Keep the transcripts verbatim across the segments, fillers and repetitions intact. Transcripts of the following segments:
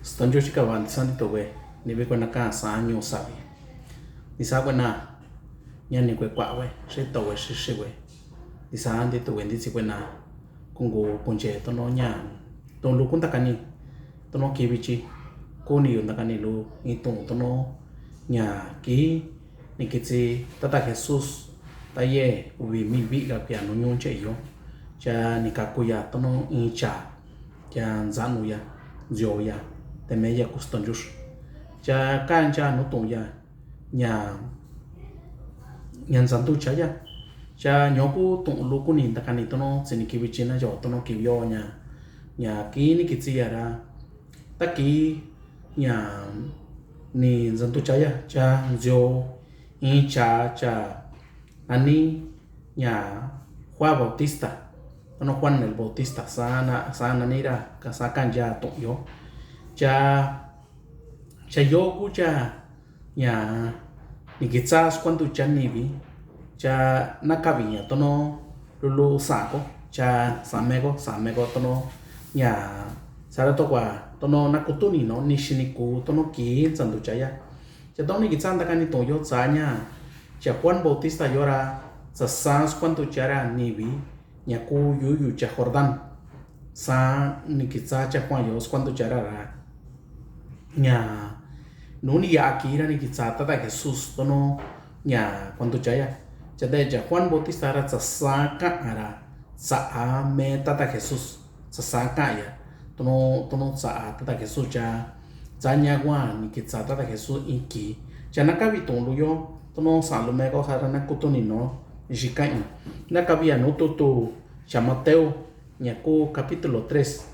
Stonyu chika wa ndisa ndituwe, nibi kue naka sa ñu sabi. Ndisa kue na, ñani kue kua we, xito we, xixi we. Ndisa ndituwe nditsi kue na, kungu kunche tono ña, tono lu kuntakani, tono kibichi, kuni yu ntakani lu, iton tono ña ki, ni kitsi tata Jesús, ta ye, ubi mi bi ka kuya nu ñunche yo. Cha ni kakuya tono incha, cha nzanu ya, nzio ya, teme ya kustonjux. Cha kancha nu tun ya, ña, ña nzanducha ya. Cha ñoku tun lu kuni ntakani tono, tsini kibichi na yo tono kibio ña, ña kini kitsi ya ra. Ta ki ña ni nzanducha ya, cha nzio incha cha nani ña Juan Bautista, tono Juan el Bautista, sa na, sa nani ra, ka sa kancha tun yo. Cha, cha yo kucha ña ni kitsa skuanducha nibi, cha nakabi ña tono lulu sako, cha sameko, sameko tono ña sara tokua tono nakutuni no, ni xiniku tono ki nzanducha ya. Cha tono ni kitsa ntakani tun yo tsa ña, cha Juan Bautista yo ra, tsa sa skuanducha ra nibi, ña ku yuyu cha Jordán. Sa ni kitsa cha Juan yo skuanducha ra ra. Ña, nu ni ya aki ra ni kitsa tata Jesús tono ña kuanducha ya. Cha te cha Juan Bautista ra tsa sa ka'a ra, tsa a me tata Jesús. Tsa sa ka'a ya. Tono, tono tsa a tata Jesús cha. Tsa ña kua ni kitsa tata Jesús inki. Cha nakabi tun lu yo, tono sa lumeko jara nakutuni no, xikain. Nakabi ya nu tutu cha Mateo, ña ku capítulo tres.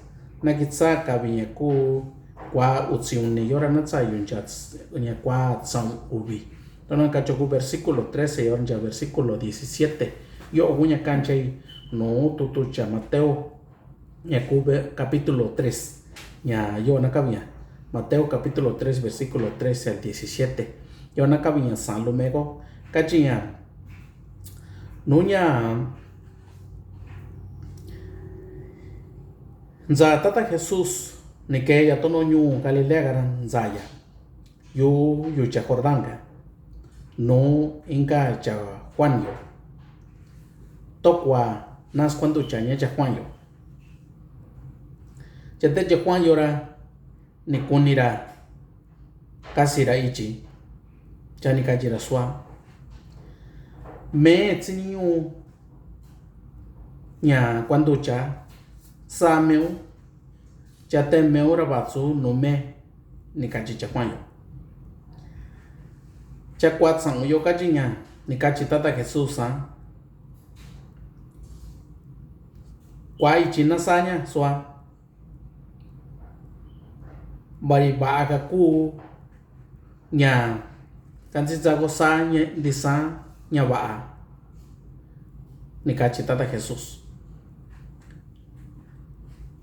Na kitsa kabi ña ku kua utsi uni yo ra na tsa yu ncha, ña kua tsa ubi. Tono kacho ku versículo trece yo ncha versículo diecisiete. Yo ku ña kanchai nu tutu cha Mateo. Ña ku ve-, capítulo tres. Ña yo nakabi ña. Mateo capítulo tres, versículo trece al diecisiete. Yo nakabi ña sa lumeko. Kachi ña. Nu ña. Nza tata Jesús. Ni ke ya tono ñu Galilea ka ra nza ya. Yu, yu cha Jordán ka. Nu inka cha Juan yo. Tokua na skuanducha ña cha Juan yo. Cha te cha Juan yo ra, ni kuni ra, kasi ra ichi, cha ni kachi ra sua. Me tsini ñu ña kuanducha, sa meu, cha te meu ra vatsu nu me, ni kachi cha Juan yo. Cha kua tsaun yo kachi ña, ni kachi tata Jesús sa. Kua ichi na sa ña sua. Vari va'a ka ku ña kantsitsa ko sa ña ndisa ña va'a. Ni kachi tata Jesús.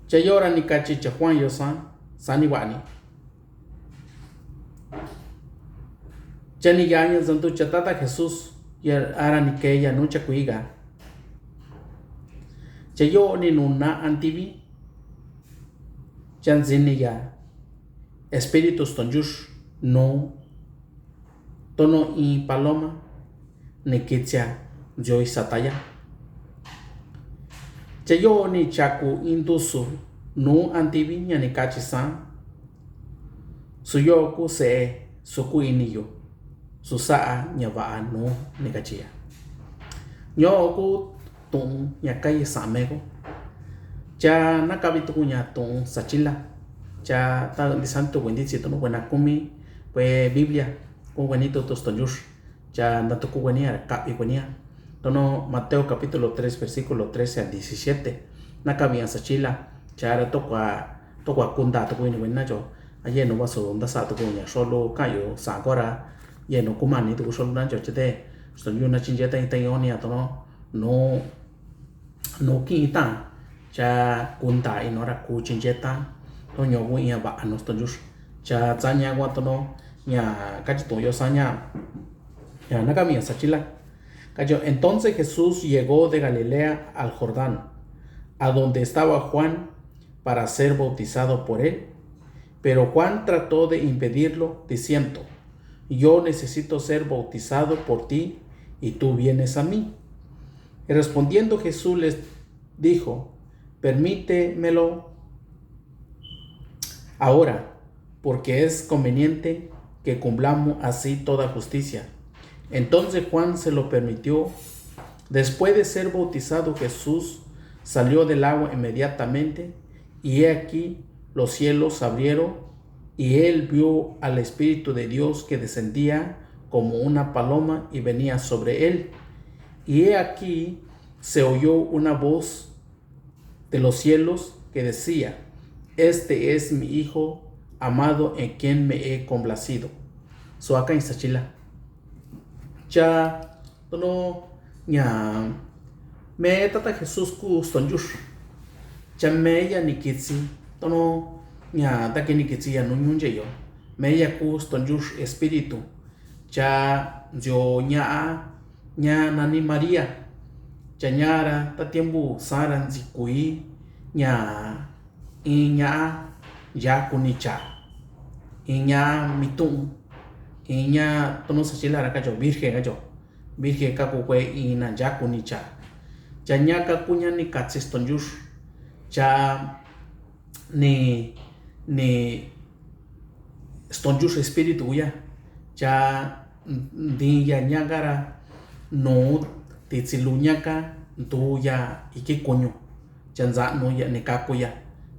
Cha yo ra ni kachi cha Juan yo sa, sa ni va'a ni. Cha ni ya ña nzanducha tata Jesús, ya ara ni ke ya nu cha kuika. Cha yo ni nu na antivi. Cha nzini ya espíritu stonjux nu tono in paloma ni kitsia nzioi sataya. Cha yo ni chaku in ndusu nu antivi ña ni kachi sa. Su yo ku se'e su ku ini yu. Su sa'a ña va'a nu ni kachi ya. Ño ku tu'un ña kai sa'ame ko. Cha nakavi tuku ña tu'un sachila. Cha ta ndisa tuku ntitsi tono kuena kumi kue Biblia, kumi kueni tutu stonjux. Cha nda tuku kueni ara kavi kueni a. Tono Mateo capítulo tres, versículo trece al diecisiete. Nakavi ña sachila. Cha ara tokua, tokua kunta tuku ini kueni nacho. A yenu vasu ndasa tuku ña xolu kayu sa kora. Yenu kumani tuku xolu nacho chete. Stonju na chinche ta, ta yoni a tono. Nu nu ki'i ta, cha kunta ino ra ku chinche ta, to ñoku iña va'a nu stonjux. Cha tsa ña kua tono, ña kachi tu'un yo sa ña, ña nakavi ña sachila. Kachi, entonces Jesús llegó de Galilea al Jordán, a donde estaba Juan, para ser bautizado por él. Pero Juan trató de impedirlo, diciendo: "Yo necesito ser bautizado por ti, y tú vienes a mí". Y respondiendo Jesús les dijo: "Permítemelo ahora, porque es conveniente que cumplamos así toda justicia". Entonces Juan se lo permitió. Después de ser bautizado, Jesús salió del agua inmediatamente, y he aquí, los cielos se abrieron, y él vio al Espíritu de Dios que descendía como una paloma y venía sobre él. Y he aquí, se oyó una voz de los cielos que decía: "Este es mi Hijo amado en quien me he complacido". So aka i sachila. Cha tono ña me tata Jesús ku stonchux. Cha me ya nikitsi tono ña taki nikitsi ya nuñu ncheyo. Me ya ku stonchux espíritu. Cha nzio ña'a ña nani María. Cha ña'a ra ta tiempo sa ra ntsikui ña iin ña'a yakuni cha, iin ña'a mitu'un, iin ña'a tono sachila ra kacho virgen kacho. Virgen kaku kue iin na yakuni cha. Cha ña'a kaku ña nikatsi stonchux. Cha ni ni stonchux espíritu ya. Cha ntii ya ña'a ka ra nuu titsi lu ña'a ka ntuu ya iki kuñu. Cha ntsa'nu ya nikaku ya.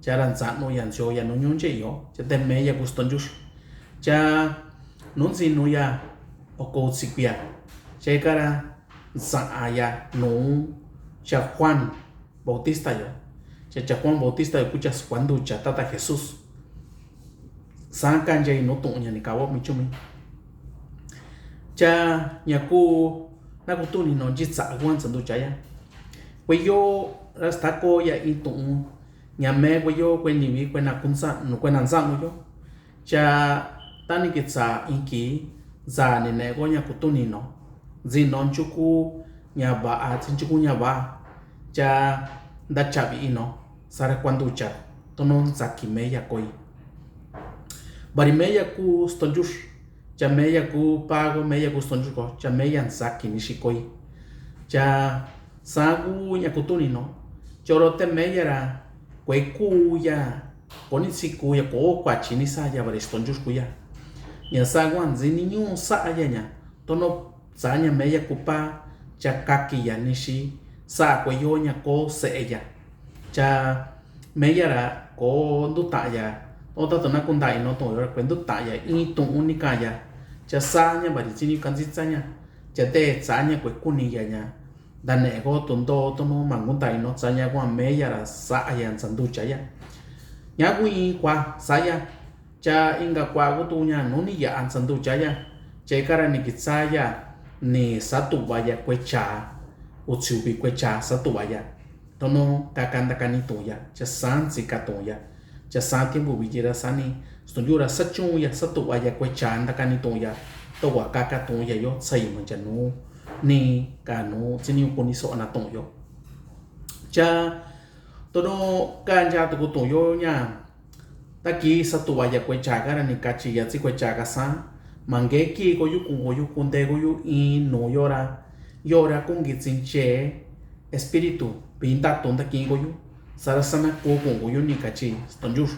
Cha ra ntsa'nu ya ntsio ya nuñu ncheyo. Cha teme ya ku stonchux. Cha nuu ntsinu ya oko tsikui ya. Cha ika ra ntsa'a ya nuu cha Juan Bautista yo. Cha cha Juan Bautista yo ku cha skuanducha tata Jesús. Sa kancha i nuu tu'un ña nika'wa michumi. Cha ña ku nakutuni no nchitsa Juan ntsanducha ya. Kue yo ra stako ya i tu'un ña me kue yo kue nivi kue na kuntsa kue na ntsa'nu yo. Cha ta nikitsa inki ntsa nine'eko ña kutuni no. Ntsino nchuku ña va'a tsi nchuku ña va'a. Cha ntachavi i no. Sa ra kuanducha tono ntsaki me ya koi. Bari me ya ku stonchux. Cha me ya ku pago me ya ku stonchux ko cha me ya ntsaki nixi koi. Cha sa ku ña kutuni no. Choro teme ya ra kue ku ya. Koni tsi ku ya ko kuachi ni sa ya bari stonchux ku ya. Ña sa kua ntsi ni ñu sa ya ña. Tono sa ña me ya ku pa cha kaki ya nixi. Sa kue yo ña ko se'e ya. Cha me ya ra ko ntuta'a ya. Totatu na kunta'i no tu'un yo ra kue ntuta'a ya i tu'un nika ya. Cha sa ña bari tsi ni kantsitsa ña. Cha te sa ña kue kuni ya ña. Ntane'e ko tundo tono mangunta'i no tsa ña kua me ya ra sa'a ya ntsanducha ya. Ña ku i kua sa ya. Cha inka kua kutu ña nuni ya ntsanducha ya. Cha ika ra nikitsa ya ni satu'va ya kue cha. Utsiuvi kue cha satu'va ya. Tono kaka ntakani tu'un ya. Cha sa ntsika tu'un ya. Cha sa tiempo vichi ra sa ni stonchux ra sachun ya satu'va ya kue cha ntakani tu'un ya. Tokua kaka tu'un ya yo tsayu mancha nu ni ka nu tsi ni kuni so'ona tu'un yo. Cha tono kancha tuku tu'un yo ña. Taki satu'va ya kue cha ka ra nikachi ya tsi kue cha ka sa. Mange ki ko yu kun ko yu kunte ko yu i nu yo ra. Yo ra kunki tsi nche espíritu vintatu ntaki ko yu. Sa ra sa na ku kun ko yu nikachi stonchux.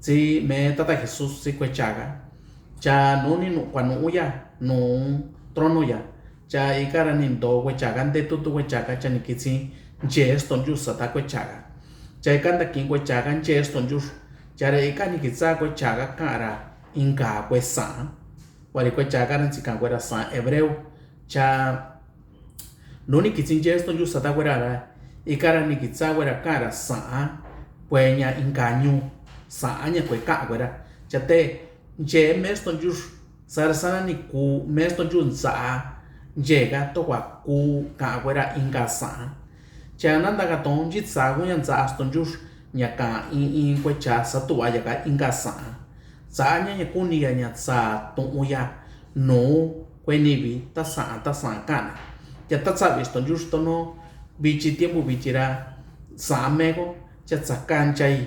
Tsi me tata Jesús tsi kue cha ka. Cha nuni nu kua nu'u ya nu trono ya. Cha ika ra ni nto kue cha ka nte tutu kue cha ka cha nikitsi nche stonchux sa ta kue cha ka. Cha ika ntaki kue cha ka nche stonchux. Cha ra ika nikitsa kue cha ka ka'a ra inka kue sa'a. Wari kue cha ka ra ntsi ka'a kue ra sa'a hebreo. Cha nuni kitsi nche stonchux sa ta kue ra ra ika ra nikitsa kue ra ka'a ra sa'a. Kue ña inka ñu sa'a ña kue ka'a kue ra. Cha te nche me stonchux. Sa ra sa na ni ku me stonchux ntsa'a nche ka tokua ku ka'a kue ra inka sa'a. Cha nantaka to nchitsa ku ña ntsa'a stonchux ña ka i i kue cha satu'va ya ka inka sa'a. Tsa'a ña ña kuni ya ña tsa tu'un ya nu kue nivi ta sa'a ta sa'a kana. Cha ta tsavi stonchux tono vichi tiempo vichi ra sa'a meko cha tsa kancha i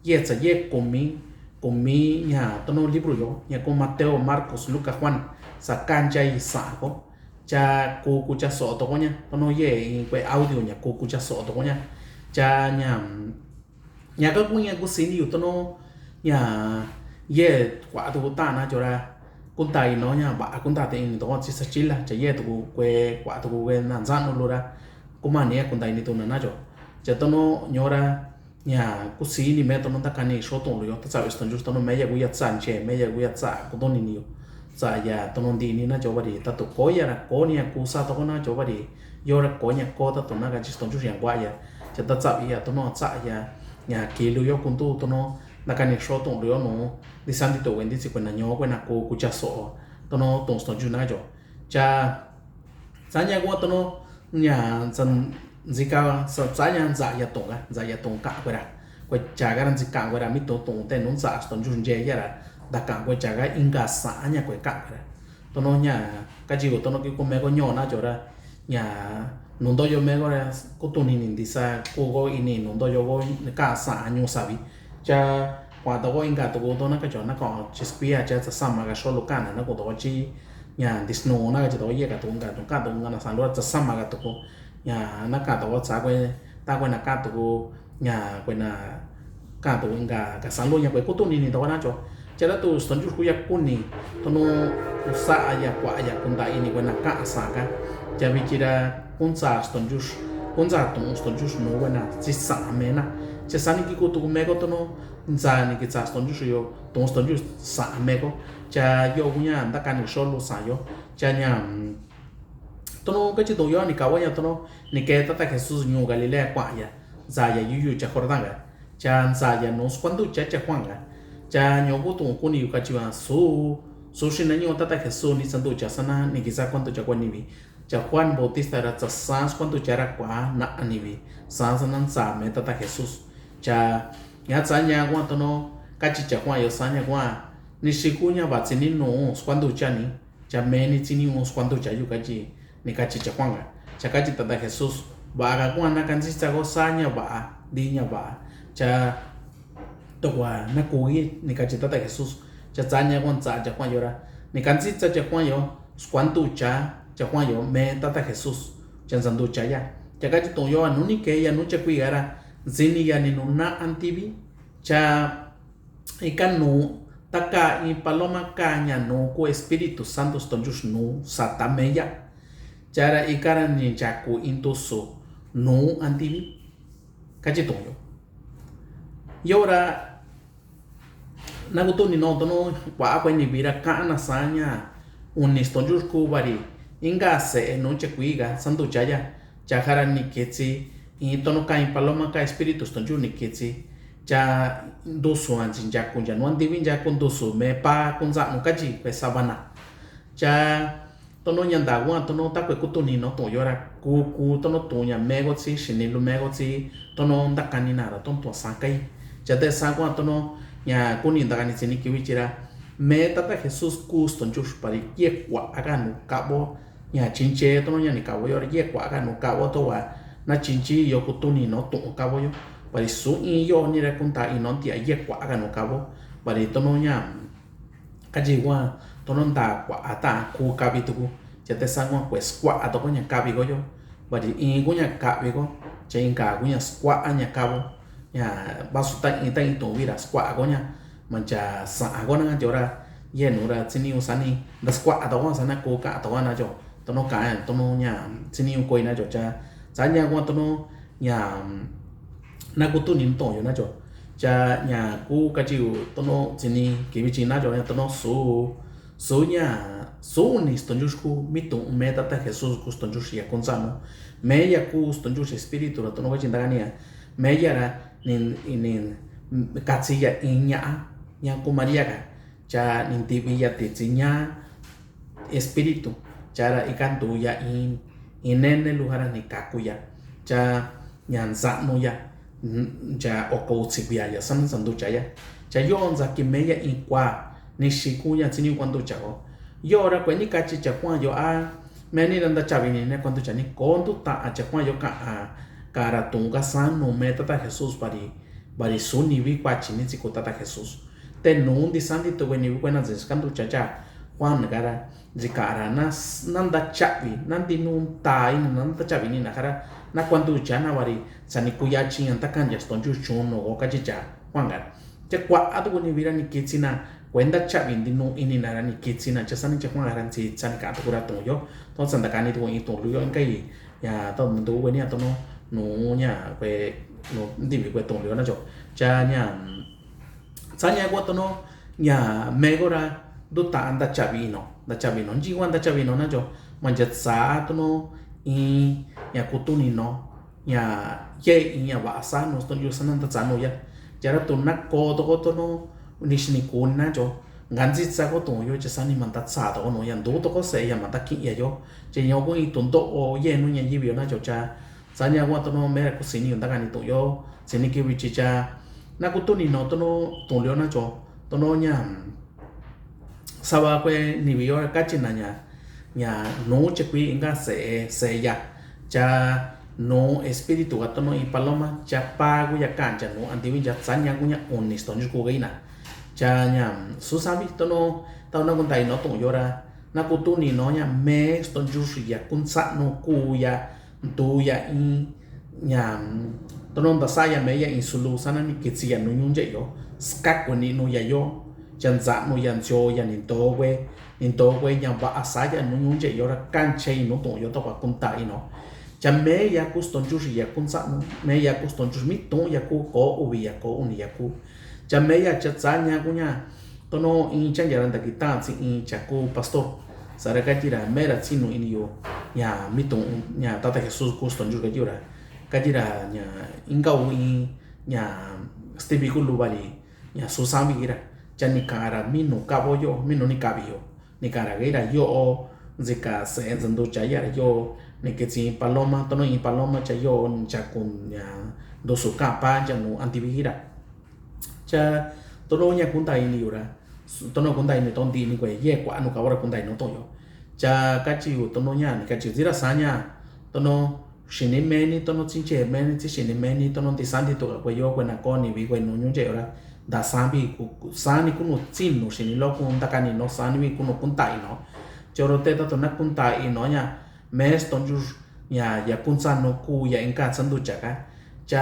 yetsa yekumi komi ña tonu libro yo ña ku Mateo, Marcos, Lucas, Juan, sa ka nchai sa'a ko. Cha ku kucha so'o toko ña tonu ye i kue audio ña ku kucha so'o toko ña. Cha ña ña ka ku ña ku sini yu tonu ña ye kua tuku tana chora kunta ino ña ba kunta te ini toko chi sa chila cha ye tuku kue kua tuku kue na nzanu lura. Kuma ni ya kunta ini tu na na cho. Cha tonu ñora ña ku sini me tonu ta kani so tonu yo ta sa wi ston jus tonu me ya ku ya tsa nche me ya ku ya tsa ku tonu ni yo. Tsa ya tonu ndi ni na cho bari ta tu ko ya ra ko ni ya ku sa toko na cho bari yo ra ko ña ko ta tu na ka chi ston jus ya kua ya. Cha ta tsa ya tonu tsa ya ña ki lu yo kuntu tonu na kani so tonu yo no. Di sandi to wendi si kue na ño kue na ku kucha so tonu tonu ston jus na cho. Cha Sa ña kua tonu ña nzika sa ña nza ya tonga nza ya tong ka kuera. Kue cha ka ra nzika kuera mi tong tong te nu nza ston jus nje ya ra. Da ka kue cha ka inga sa ña kue ka kuera. Tonu ña ka jigo tonu ki ku me ko ño na chora. Ña nu ndo yo me ko ra ku tuni ni ndisa ku ko ini nu ndo yo ko ka sa ñu savi. Cha kua toko inga toko tonu ka cho na ko chispia cha sa sama ka solo kana na ku toko chi. Ña disnu na ka chi toko ye ka toko inga toko ka toko inga na sanlo cha sama ka toko. Ña na ka toko cha kue ta kue na ka toko ña kue na ka toko inga ka sanlo ña kue ku tuni ni toko na cho. Cha ra tu ston jus ku ya kuni tonu ku sa ya kua ya kunta ini kue na ka sa ka. Cha vi chi ra kunsa ston jus kunsa tonu ston jus nu kue na chi sa me na. Cha sa ni ki ku toko me ko tonu nza ni ki tsa ston jus yo tonu ston jus sa me ko. Cha yo ku ña nda kani solo sa yo. Cha ña tonu ka chi tonu yo ni ka wa ña tonu ni ke tata Jesús ñu Galilea kua ya. Nza ya yu yu cha Jordán ka. Cha nza ya nu skuandu cha cha Juan ka. Cha ño ku tonu kuni yu ka chi wa su su si na ñu tata Jesús ni sandu cha sana ni ki sa kuandu cha kua ni vi. Cha Juan Bautista ra cha sa skuandu cha ra kua na ni vi. Sa sana nza me tata Jesús. Cha ña tsa ña kua tonu ka chi cha kua yo sa ña kua. Ni si ku ña va tsi ni nu skuandu cha ni. Cha me ni tsi ni nu skuandu cha yu ka chi ni ka chi cha kua nga. Cha ka chi tata Jesús va ka kua na ka ntsitsa ko sa ña va di ña va. Cha tokua na ku gi ni ka chi tata Jesús. Cha tsa ña kua ntsa cha kua yo ra ni ka ntsitsa cha kua yo skuandu cha cha kua yo me tata Jesús. Cha nsandu cha ya cha ka chi tonu yo nu ni ke ya nu cha kui ga ra. Ntsini ya ni nu na antivi. Cha ika nu ta ka in paloma ka ña nu ku Espíritu Santo ston jus nu sa ta me ya. Cha ra ika ra ni nchaku in tusu nu antivi. Ka chi tonu yo. Yo ra na ku tuni no tonu kua kue ni vi ra ka na sa ña uni ston jus ku vari inga se nu cha kui ga sandu cha ya. Cha ka ra ni ki tsi in tonu ka in paloma ka Espíritu ston jus ni ki tsi. Cha ndusu a nchi nchaku ncha nu antivi nchaku ndusu me pa ku nza nu ka chi kue sabana. Cha tonu ña nda kua tonu ta kue ku tuni no tonu yo ra ku ku tonu tonu ña me ko tsi sini lu me ko tsi tonu nda kani na ra tonu tonu sa kai. Cha te sa kua tonu ña kuni nda kani tsi ni ki vi chi ra me tata Jesús ku ston jus pari ye kua ka nu ka vo. Ña chinche tonu ña ni ka vo yo ra ye kua ka nu ka vo to wa na chinchi yo ku tuni no tonu ka vo yo. Pari su in yo ni ra kunta in no ntia ye kua ka nu ka vo. Pari tonu ña ka chi kua tonu nda kua ta ku ka vi tuku. Cha te sa kua kue skua toko ña ka vi ko yo. Pari in ku ña ka vi ko. Cha inka ku ña skua ña ka vo. Ña va su ta in ta in tonu vi ra skua ko ña. Mancha sa ko na yo ra. Ye nu ra tsi ni u sa ni nda skua toko sa na ku ka toko na yo. Tonu ka tonu ña tsi ni u koi na yo cha. Sa ña kua tonu ña na ku tuni tonu yo na yo. Cha ña ku ka chi u tonu tsi ni ki vi chi na yo ña tonu su su ña su uni ston jus ku mi tonu me tata Jesús ku ston jus ya ku nza nu. Me ya ku ston jus Espíritu ra tonu ka chi nda kani ya. Me ya ra ni ni ka tsi ya in ña ña ku María ka. Cha ni ntivi ya ti tsi ña Espíritu. Cha ra ika ndu ya in in nene lu ja ra ni ka ku ya. Cha ña nza nu ya. Cha oko u tsi ku ya ya sa nsandu cha ya. Cha yo nza ki me ya in kua ni si ku ya tsi ni kua ndu cha ko. Yo ra kue ni ka chi cha kua yo a me ni ra nda cha vi ni ne kua ndu cha ni ko ndu ta a cha kua yo ka a ka ra tonu ka sa nu me tata Jesús pari pari su ni vi kua chi ni tsi ku tata Jesús. Te nu ntixan ntituka nivi kuena ntxi skanducha cha Juan ka ra ntxikaꞌa ra na, na ntachaꞌvi, na ntinuu nta ini na ntachaꞌvi ini na ka ra, na kuanducha na vari, xa ni kuyachi ña ntakaꞌan ya stonchu chunu ko, kachi cha Juan ka ra. Cha kuaꞌa tuku nivi ra ni kitsi na kuenta chaꞌvi ntinuu ini na ra ni kitsi na, cha sani cha Juan ka ra ntsi, xa ni kaꞌan tuku ra tuꞌun yo, to xa ntakani tuku in tuꞌun luyo, inka i ya to ntu kueni ya tono, nu ña kue, nu ntivi kue tuꞌun luyo na cho. Cha ña, xa ña kua tono, ña mexi ko ra, ntu taꞌan ntachaꞌvi ino, ntachaꞌvi ino, nchi kua ntachaꞌvi ino na cho, ma ncha tsa tono, in, ña kutuni no, ña yee in ña vaꞌa sa nu stonchu sa na ntatsa nu ya. Cha ra tu na ko toko tono, ni xini kuni na cho, nga ntsi tsa ko tuꞌun yo cha sani ma ntatsa toko nu ya, ntu toko seꞌe ya ma ntakiꞌin ya yo. Cha ña ko in tuꞌun ntoꞌo yee nu ña yivi yo na cho cha, xa ña kua tono mera kusini yu ntakani tuꞌun yo, sini kivi chi cha, na kutuni no tono tuꞌun luyo na cho, tono ña, sava kue nivi yo ra kachi na ña, ña nu chekui inka seꞌe, seꞌe ya. Cha nu espíritu ka tono in paloma, cha pa kuya kaꞌan cha nu antivi cha xa ña kuña uni stonchu ku kai na. Cha ña, susavi tono, tau na kuntaꞌi no tuꞌun yo ra, na kutuni no ña mexi stonchu ya kuntsaꞌnu kuya, ntu ya in, ña, tono ntasaꞌa ya mexi ya in sulu sa na ni kitsi ya nu ñuꞌu ncheꞌe yo, skaku niꞌnu ya yo, cha ntsaꞌnu ya ntsio ya ni nto kue, ni nto kue ña vaꞌa sa ya nu ñuꞌu ncheꞌe yo ra kanchei nu tuꞌun yo tokua kuntaꞌi no. Cha mexi ya ku stonchu ya kuntsaꞌnu, mexi ya ku stonchu, mi tuꞌun ya ku, ko uvi ya ko uni ya ku. Cha mexi ya cha xa ña kuña, tono in chanya ra ntakitaꞌan tsi in cha ku pastor, xa ra kachi ra mera tsi nu ini yu, ña mi tuꞌun, ña Tata Jesús ku stonchu kachi ra, kachi ra ña, inka u in, ña, stivi ku luva li, ña susavi ra, cha ni kaꞌan ra mi nu kaꞌvo yo, mi nu ni kaꞌvi yo, ni kaꞌan ra kai ra yoꞌo, ntxika seꞌe ntxanducha ya ra yoꞌo, ni kitsi paloma, tono in paloma cha yoꞌo, cha ku ña ntusu kaꞌan pa cha nu antivi ra. Cha tono ña kuntaꞌi ini yu ra, tono kuntaꞌi ini to ntiꞌi ni kue yee kuaꞌa nu kaꞌvo ra kuntaꞌi no tuꞌun yo. Cha kachi yu tono ña, ni kachi yu tsi ra xa ña, tono xini mexi ni, tono tsi nche mexi ni, tsi xini mexi ni, tono ntixan ntituka kue yo kue na ko nivi kue nu ñuꞌu ncheꞌe yo ra, ntasavi ku, xa ni ku nu tsi nu xini lo ku ntakani no, xa ni vi ku nu kuntaꞌi no. Choro te tatu na kuntaꞌi no ña, mexi stonchu ña, ya kuntsaꞌnu ku ya inka tsanducha ka. Cha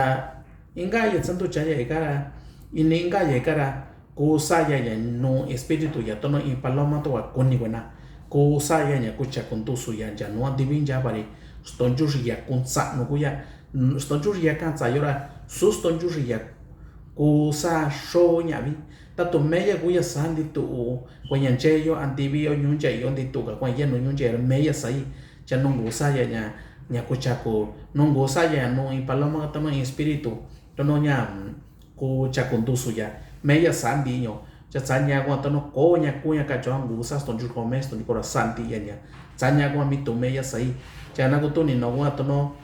inka ya tsanducha ya ika ra, ini inka ya ika ra, ku saꞌa ya ña nu espíritu ya tono in paloma tokua kuni kuena, ku saꞌa ya ña ku chaku ntusu ya ncha nu antivi ncha vari, stonchu ya kuntsaꞌnu ku ya, stonchu ya kaꞌan tsa yo ra, su stonchu ya ku saꞌa xo ñaꞌvi. Tatu mexi ya ku ya xa ntituꞌu, kue ña nche yo antivi yo ñuꞌu ncheꞌe yo ntituka kue ya nu ñuꞌu ncheꞌe ra mexi ya xai. Cha nunku saꞌa ya ña, ña ku chaku, nunku saꞌa ya nu in paloma tono in espíritu, tono ña, ku chaku ntusu ya, mexi ya xa ntiꞌi ño. Cha xa ña kua tono ko ña ku ña kacho ngu saꞌa stonchu ko mexi stonchu ko ra xa ntiꞌi ya ña. Xa ña kua mi tuꞌun mexi ya xai. Cha na kutuni no kua tono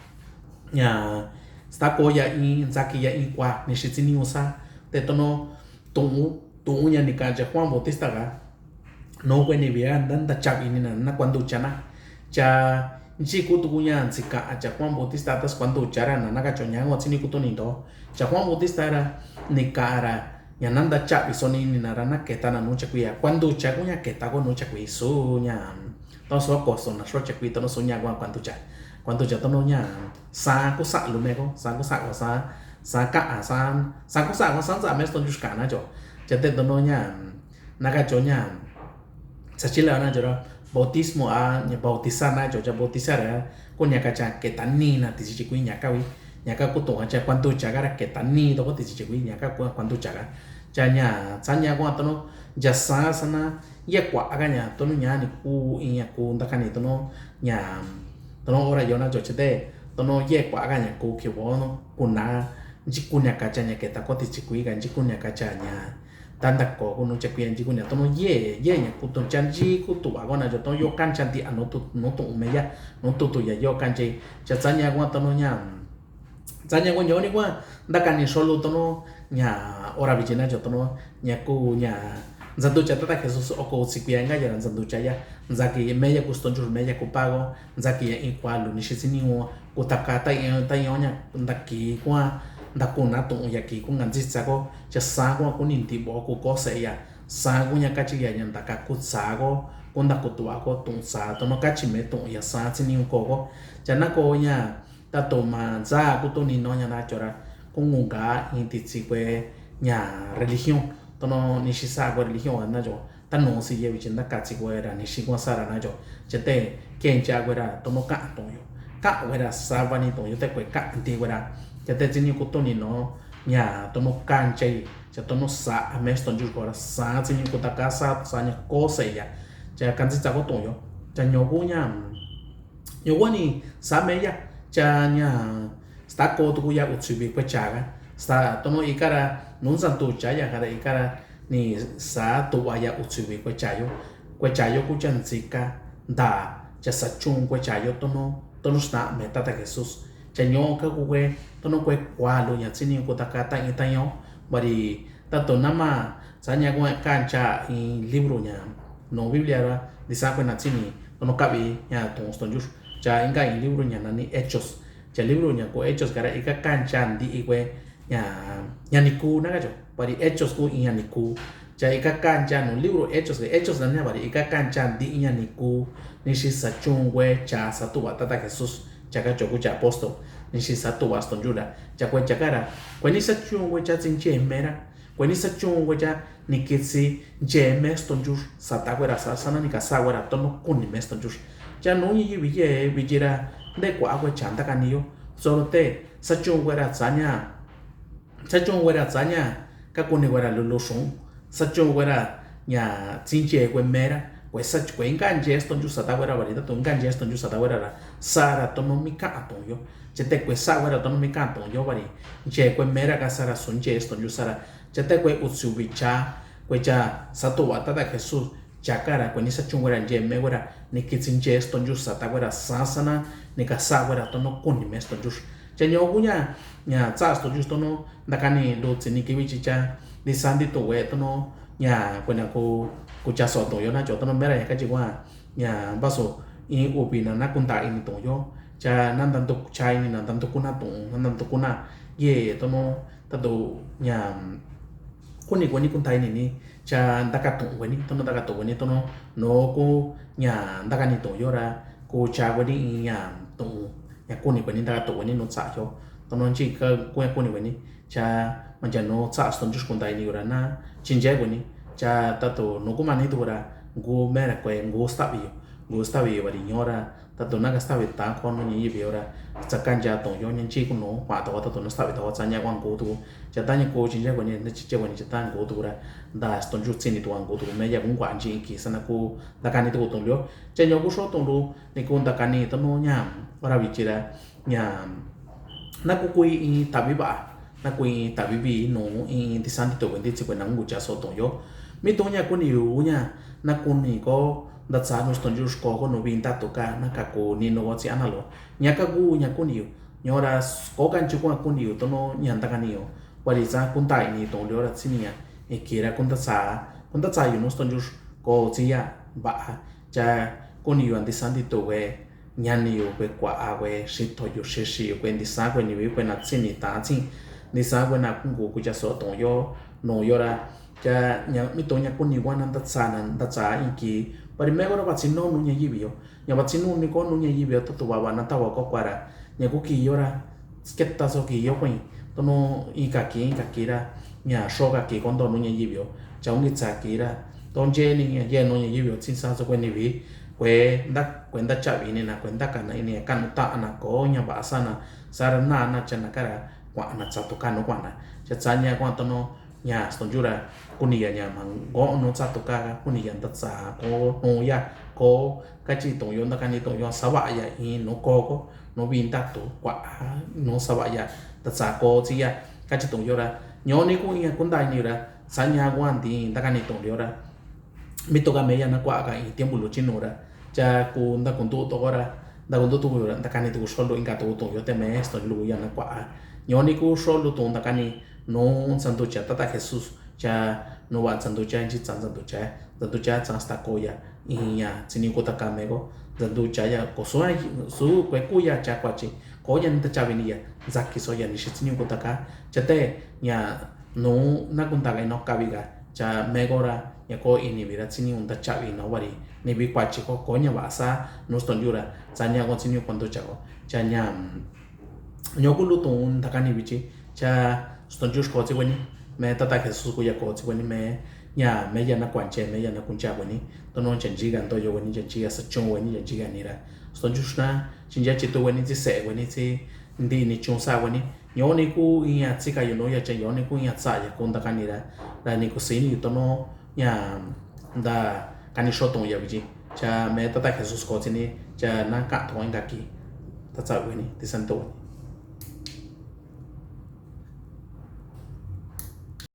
ña, stako ya in, ntsaki ya in kua, ni xitsi ni u sa. Te tono tuꞌun, tuꞌun ña ni kaꞌan cha Juan Bautista ka. Nu kue nivi a nda, ntachaꞌvi ini na, na kuanducha na. Cha nchi ku tuku ña ntsi kaꞌan cha Juan Bautista ta skuanducha ra na, na kacho ña kua tsi ni kutuni nto. Cha Juan Bautista ra ni kaꞌan ra ña na ntachaꞌvi soni ini na ra na keta na nu chakui a. Kuanducha ku ña keta ko nu chakui su ña. To su ko so na so chakui tono su ña kua kuanducha. Kuanducha tono ña xa ku saꞌa lu mexi ko, xa ku saꞌa ko xa, xa kaꞌan xa, xa ku saꞌa ko xa ntsaꞌa mexi stonchu kaꞌan na cho. Cha te tono ña, na kacho ña, xa chila na cho ra, bautismo a, ña bautizar na cho, cha bautizar ra, ku ña kacha keta ni na tisi chikui ña kavi, ña ka ku tuꞌun a cha kuanducha ka ra keta ni toko tisi chikui ña ka ku kuanducha ka. Cha ña, xa ña kua tono, ncha xa xa na, yee kuaꞌa ka ña, tono ña ni ku, iña ku ntakani tono, ña, tono ora yo na cho chete, tono yee kuaꞌa ka ña ku kivo no, ku na, nchi ku ña kacha ña keta ko tisi chikui ka, nchi ku ña kacha ña, tanda ko ku nu chakui a nchi ku ña tono yee, yee ña ku tu cha nchi ku tuꞌva ko na cho tono yo kancha ntiꞌa nu tu, nu tuꞌun mexi ya, nu tutu ya yo kancha, cha xa ña kua tono ña, xa ña kua ña oni kua, ntakani xolu tono, ña, ora vichi na cho tono, ña ku ña, ntsanducha Tata Jesús oko tsi kuia nga ya ra ntsanducha ya, ntsaki mexi ya ku stonchu mexi ya ku pago, ntsaki ya in kua lu ni xitsi ni u, ku taka ta in, ta in o ña, ntaki kua, ntakunaá to̱'on ya ki kúnkantsítsa kó, cha saá kúa kúni ntivo ku kóse'e ya. Saá kúña kátyi ya ña ntaka ku tsa kó, kúntakutuva kó to̱'on tsa, tónó kátyi me to̱'on ya saá tsíniu ko kó. Cha ná ko ña tato ma ntsa kútuni no ña na chora kúnkunka in titsi kue ña religión, tónó nixi saá kue religión na cho. Tanu si ye vichi naka tsi kuera nixi kua sara na cho. Chete kencha kuera tono ka'a toyo. Ka'a kuera savani toyo te kue ka'a nti kuera. Chete tsini kutuni no ña tono kancha i. Cha tono sa a mesto jur kuera sa tsini kutaka sa sa ña kose ya. Cha kansi tsa ko toyo. Cha nyoku ña. Nyoku ni sa me ya. Cha ña sta ko tuku ya utsubi kue chaga. Sta tono ikara nunsan tu cha ya kara ikara ni sa tuwa ya utsubi kue chayo. Kue chayo ku cha ntsika nda cha sa chun kue chayo tono tono sna me tata Jesús. Cha nyoka ku kue tono kue kualu ña tsini ku taka ta ita yo. Bari tato nama sa ña kue kancha in libro ña no Biblia ra disa kue na tsini tono kabi ña tun ston jur. Cha inka in libro ña nani Hechos. Cha libro ña ku Hechos kara ika kancha ndi kue ña ña ni ku na kacho. Bari Hechos ku in ña ni ku. Cha ika kancha no libro Hechos ke Hechos na ña bari ika kancha ndi ña ni ku. Nixi sa chun kue cha sa tuwa tata Jesús. Cha kacho ku cha apóstol. Nixi sa tuwa ston jur ra. Cha kue cha kara. Kue ni sa chun kue cha tsin che me ra. Kue ni sa chun kue cha ni kitsi nche me ston jur. Sa ta kue ra sa sa na ni ka sa kue ra tono kuni me ston jur. Cha no ñi yi viye viye ra. Nde kua kue cha nda kani yo. Solo te sa chun kue ra tsa ña. Sa chun kue ra tsa ña ka kuni kue ra lulu sun. Sa chun kue ra ña tsin che kue me ra. Kue sa kue inka nche ston jur sa ta kue ra bari ta tu inka nche ston jur sa ta kue ra ra. Sa ra tono mi ka a ton yo. Chete kue sa kue ra tono mi ka a ton yo bari. Nche kue me ra ka sa ra sun nche ston jur sa ra. Chete kue utsubi cha kue cha sa tuwa tata Jesús. Cha kara kue ni sa chun kue ra nche me kue ra ni kitsi nche ston jur sa ta kue ra sa sa na ni ka sa kue ra tono kuni me ston jur. Cha nyoku ña ña tsa ston jur tono nda kani lu tsini kivi chi cha ni sa ndi tu kue tono ña kue na ku ku cha so ton yo na cho tono me ra ña kachi kua ña baso in ubi na na kunda ini ton yo. Cha na nda ndu cha ini na nda ndu kuna ton na nda ndu kuna ye tono tato ña kuni kue ni kunda ini ni cha nda ka ton kue ni tono nda ka ton kue ni tono no ku ña nda kani ton yo ra ku cha kue ni ña ton ña kuni kue ni nda ka ton kue ni no tsa yo tono nchi ka ku ña kuni kue ni cha mancha no tsa ston jur kunda ini yo ra na chinche kue ni cha tato no ku mani tu ra ngu me ra kue ngu stavi yo ngu stavi yo bari ño ra tato na ka stavi ta ko no ñi yi bi yo ra tsa kancha ton yo ña nchi ku no ma to tato na stavi ta tsa ña kua ngu tu cha ta ña ku chinche kue ni na chinche kue ni cha ta ngu tu ra nda ston jur tsini tu ngu tu me ya ku ngua nchi ki sa na ku nda kani tu ton yo cha ño ku so ton lu ni ku nda kani tono ña ora vichi ra ña na ku kui in tavi ba na kui in tavi bi no in ti santi to kue ndi tsi kue na ngu cha so ton yo. Mi to ña kuni yu ña na kuni ko nda tsa no ston jur ko ko no bi nda to ka na ka kuni no tsi ana lo ña ka ku ña kuni yu. Ño ra ko kanchi ko kuni yu tono ña nda kani yo. Bari tsa kunda ini ton yo ra tsini ña iki ra kunda tsa kunda tsa yu no ston jur ko tsi ya ba cha kuni yu anti santi to kue ñani yu kue kua a kue sito yu sisi yu kue nti sa kue ni wi kue na tsini ta tsin nti sa kue na kungu ku cha so ton yo no yo ra cha ña mi to ña kuni kua na nda tsa na nda tsa inki bari me kua na ba tsi no nu ña yi bi yo ña ba tsi nu ni ko nu ña yi bi yo to to ba ba na ta wa ko kua ra ña ku ki yo ra sketa so ki yo kue tono inka ki inka ki ra ña so ka ki ko nto nu ña yi bi yo cha ungi tsa ki ra to nche ni ña ye no ña yi bi yo tsin sa so kue ni wi kue nda kue nda cha bi ni na kue nda ka na ini ka nu ta na ko ña ba sa na sa ra na na cha na ka ra kua na tsa to ka no kua na cha tsa ña kua tono ña ston jur ra kuni ya ña ma ngo no tsa to ka kuni ya nda tsa ko no ya ko kachi ton yo nda kani ton yo sa ba ya i no ko ko no bi nda to kua no sa ba ya nda tsa ko tsi ya kachi ton yo ra ño ni ku ña kunda ini ra sa ña kua nti nda kani ton yo ra mi to ka me ya na kua ka i tiempo lu chi no ra cha ku nda kundu to ko ra nda kundu to ko ra nda kani to ko so lu inka to ton yo te me ston lu ya na kua ño ni ku so lu ton nda kani no nsandu cha tata Jesús cha no wa nsandu cha nchi tsa nsandu cha nsandu cha tsa sta ko ya iña tsini ko ta ka me ko nsandu cha ya ko su su kue ku ya cha kua chi Koo ña ni ta chavi ni ya, ntxaki so ya ni xi tsi ni u ku ta ka. Cha te ña nu na ku nta ka ino kavi ka. Cha me ko ra ña ko ini vi ra tsi ni u nta chavi no vari ni vi kuachi ko, koo ña vasa nu stonyu ra. Tsa ña ko tsi ni u kuanto cha ko. Cha ña ño ku lu tu nta ka ni vi chi. Cha stonyu xko tsi weni. Me tata Jesus ku ya ko tsi weni me. Ña me ya na kuanche, me ya na kuncha weni. Tono cha nchi ka ntoyo weni, cha nchi ka sachu weni, cha nchi ka ni ra. Stonyu xna chincha chitu weni tsi se weni tsi ndi ni chunsa weni. Ño ni ku iña tsi ka yu no ya cha ño ni ku iña tsa ya ku nta ka ni ra. Ra ni ku si ni yu tono ña nta ka ni xo tu ya vi chi. Cha me tata Jesus ko tsi ni cha na ka to inka ki. Ta tsa weni, ti san to weni.